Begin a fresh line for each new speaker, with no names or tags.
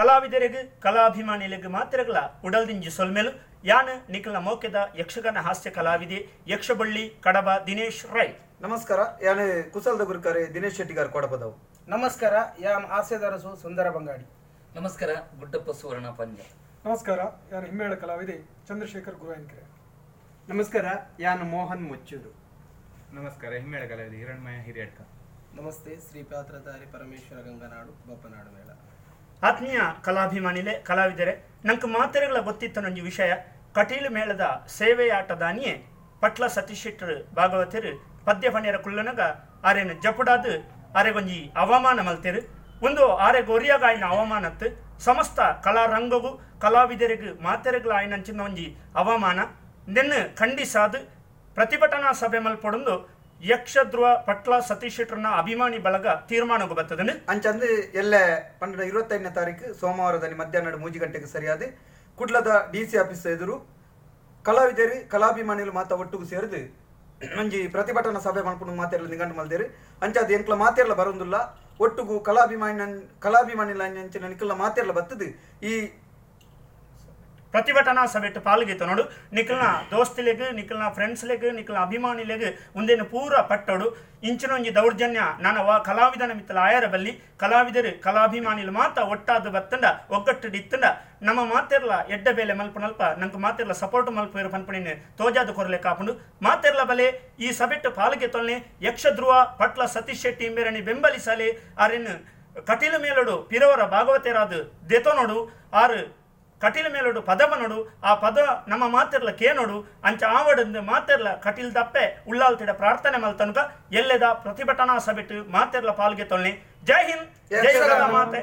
ಕಲಾವಿದರಿಗೆ ಕಲಾಭಿಮಾನಿಗಳಿಗೆ ಮಾತ್ರೆಗಳ ಉಡಲ್ದಿಂಜಿ ಸೊಲ್ಮೆಲು. ಯಾನ್ ನಿಖಿಲ್ನ ಮೋಕೆದ ಯಕ್ಷಗಾನ ಹಾಸ್ಯ ಕಲಾವಿದೆ ಯಕ್ಷಬಳ್ಳಿ ಕಡಬ ದಿನೇಶ್ ರೈ.
ನಮಸ್ಕಾರ, ಯಾನ್ ಕುಸಲ್ದ ಗುರುಕಾರೆ ದಿನೇಶ್ ಶೆಟ್ಟಿಗಾರ್ ಕೊಡಪದವು.
ನಮಸ್ಕಾರ, ಯಾನ್ ಹಾಸ್ಯದರಸು ಸುಂದರ ಬಂಗಾಡಿ.
ನಮಸ್ಕಾರ, ಗುಡ್ಡಪ್ಪ ಸುವರ್ಣ ಪಂಜ.
ನಮಸ್ಕಾರ, ಯಾನ್ ಹಿಮ್ಮೇಳ ಕಲಾವಿದೆ ಚಂದ್ರಶೇಖರ್ ಗುರುವಾಯನಕೆರೆ.
ನಮಸ್ಕಾರ, ಯಾನ್ ಮೋಹನ್ ಮುಚ್ಚೂರು.
ನಮಸ್ಕಾರ, ಹಿಮ್ಮೇಳ ಕಲಾವಿದೆ ಹಿರಣ್ಮಯ ಹಿರಿಯಡ್ಕ.
ನಮಸ್ತೆ, ಶ್ರೀ ಪಾತ್ರಧಾರಿ ಪರಮೇಶ್ವರ ಗಂಗನಾಡು ಬಪ್ಪನಾಡು ಮೇಳ.
ಆತ್ಮೀಯ ಕಲಾಭಿಮಾನಿಲೆ ಕಲಾವಿದರೆ, ನಂಗೆ ಮಾತೆರೆಗಳ ಗೊತ್ತಿತ್ತು ನಂಜಿ ವಿಷಯ. ಕಟೀಲು ಮೇಳದ ಸೇವೆಯಾಟದಾನಿಯೇ ಪಟ್ಲ ಸತೀಶ್ ಶೆಟ್ಟರು ಭಾಗವತರು ಪದ್ಯ ಫಣಿಯರ ಕುಲ್ಲನಗ ಆರೇನು ಜಪುಡಾದು ಆರೆಗೊಂಜಿ ಅವಮಾನ ಮಲ್ತೇರು. ಒಂದು ಆರೆ ಗೊರಿಯಾಗಾಯಿನ ಅವಮಾನತ್ತು ಸಮಸ್ತ ಕಲಾರಂಗಗೂ ಕಲಾವಿದರಿಗೂ ಮಾತೆರೆಗಳ ಆಯ್ನಂಚಿನ ಒಂಜಿ ಅವಮಾನ ನಿನ್ನ ಖಂಡಿಸಾದು ಪ್ರತಿಭಟನಾ ಸಭೆ ಮಲ್ಪೊಡೊಂದು ಯಕ್ಷಧ್ರುವ ಪಟ್ಲ ಸತೀಶ್ ಶೆಟ್ಟರ್ನ ಅಭಿಮಾನಿ ಬಳಗ ತೀರ್ಮಾನಕ್ಕೆ ಬರ್ತದನು.
ಅಂಚಂದು ಎಲ್ಲ 12 25ನೇ ತಾರೀಕು ಸೋಮವಾರದಲ್ಲಿ ಮಧ್ಯಾಹ್ನ 3 ಗಂಟೆಗೆ ಸರಿಯಾದ ಕುಡ್ಲದ DC office ಎದುರು ಕಲಾವಿದರು ಕಲಾಭಿಮಾನಿಗಳು ಮಾತಾ ಒಟ್ಟಿಗೆ ಸೇರಿದು ಒಂಜಿ ಪ್ರತಿಭಟನಾ ಸಭೆ ಮಲ್ಪುಂಡು ಮಾತೆರ್ಲ ನಿಗಂಟು ಮಲ್ದೇರು. ಅಂಚಾದ ಎಂಕ್ಲ ಮಾತೆರ್ಲ ಬರೋದಿಲ್ಲ, ಒಟ್ಟುಗು ಕಲಾಭಿಮಾನಿಲ ಅಂಚಿನ ನಿಖಲ ಮಾತೆರ್ಲ ಬರ್ತದೆ ಈ
ಪ್ರತಿಭಟನಾ ಸಭೆಟ್ಟು ಪಾಲ್ಗಿತ್ತು ನೋಡು. ನಿಖಲ್ನ ದೋಸ್ತಿಲೆಗ್ ನಿಖಲ್ನ ಫ್ರೆಂಡ್ಸ್ಲೆಗ್ ನಿಖಲ್ನ ಅಭಿಮಾನಿಲೆಗ್ ಒಂದೇನು ಪೂರ ಪಟ್ಟೋಡು. ಇಂಚಿನ ಒಂಜಿ ದೌರ್ಜನ್ಯ ನಾನು ವಾ ಕಲಾವಿದನ ಮಿತ್ತಲ ಆಯರ ಬಲ್ಲಿ ಕಲಾವಿದರು ಕಲಾಭಿಮಾನಿಲು ಮಾತ ಒಟ್ಟಾದ ಬತ್ತಂಡ ಒಗ್ಗಟ್ಟು ಇತ್ತಂಡ ನಮ್ಮ ಮಾತೆರ್ಲ ಎಡ್ಡ ಬೇಲೆ ಮಲ್ಪನಲ್ಪ ನಂಗೆ ಮಾತೆರ್ಲ ಸಪೋರ್ಟ್ ಮಲ್ಪೇರು ಪನ್ಪಣಿನ ತೋಜಾದ ಕೊರಲೆ ಕಾಪುಂಡು. ಮಾತೆರ್ಲ ಬಲೆ ಈ ಸಭೆಟ್ಟು ಪಾಲ್ಗೆ ತೊಲ್ನೆ ಯಕ್ಷಧ್ರುವ ಪಟ್ಲ ಸತೀಶ್ ಶೆಟ್ಟಿ ಇಂಬೇರಣಿ ಬೆಂಬಲಿಸಲೆ ಆರೆನ್ ಕಟೀಲು ಮೇಲೋಡು ಪಿರವರ ಭಾಗವತರಾದ ದೆತೋನೋಡು ಆರು ಕಟೀಲ್ ಮೇಲೋಡು ಪದವನೋಡು ಆ ಪದ ನಮ್ಮ ಮಾತಿರ್ಲ ಕೇನೋಡು ಅಂಚ ಆವಡಂದು ಮಾತಿರ್ಲ ಕಟೀಲ್ ದಪ್ಪೆ ಉಳ್ಳಾಲ್ತಿಡ ಪ್ರಾರ್ಥನೆ ಮಲ್ತನುಕ ಎಲ್ಲೆದ ಪ್ರತಿಭಟನಾ ಸಭೆಟ್ಟು ಮಾತಿರ್ಲ ಪಾಲ್ಗೆ ತೊಲ್ನೆ. ಜೈ ಹಿಂದ್, ಜೈ ಮಾತೆ.